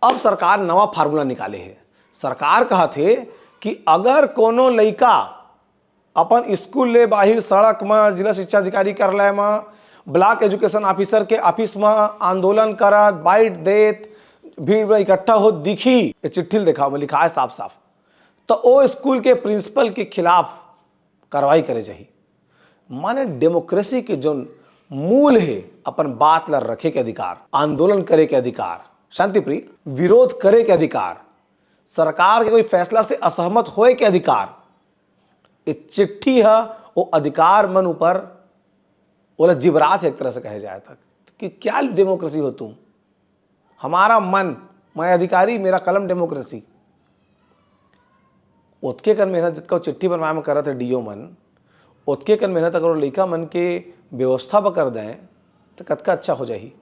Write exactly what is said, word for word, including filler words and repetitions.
अब सरकार नवा फार्मूला निकाले हे। सरकार कहत हे कि अगर कोनो लइका अपन स्कूल ले बाहिर सड़क म, जिला शिक्षा अधिकारी कार्यालय म, ब्लॉक एजुकेशन ऑफिसर के ऑफिस म आंदोलन करत, बाइट देत, भीड़ में इकट्ठा होत दिखी, ये चिट्ठी ल देखा, ओमा लिखा है साफ साफ, तो ओ स्कूल के प्रिंसिपल के खिलाफ कार्रवाई करे जाही। माने डेमोक्रेसी के जोन मूल हे, अपन बात ला रखे के अधिकार, आंदोलन करे के अधिकार, शांतिप्रिय विरोध करे के अधिकार, सरकार के कोई फैसला से असहमत होए के अधिकार, ये चिट्ठी ह ओ अधिकार मन ऊपर ओला जिबरात हे एक तरह से कहे जाए तक कि क्या डेमोक्रेसी हो तुम, हमारा मन, मैं अधिकारी, मेरा कलम डेमोक्रेसी। ओतके कन मेहनत जतका चिट्ठी बनवाए में करत हे डीओ मन, ओतके कन मेहनत अगर लइका मन के व्यवस्था पर कर दें तो कतका अच्छा हो जाही।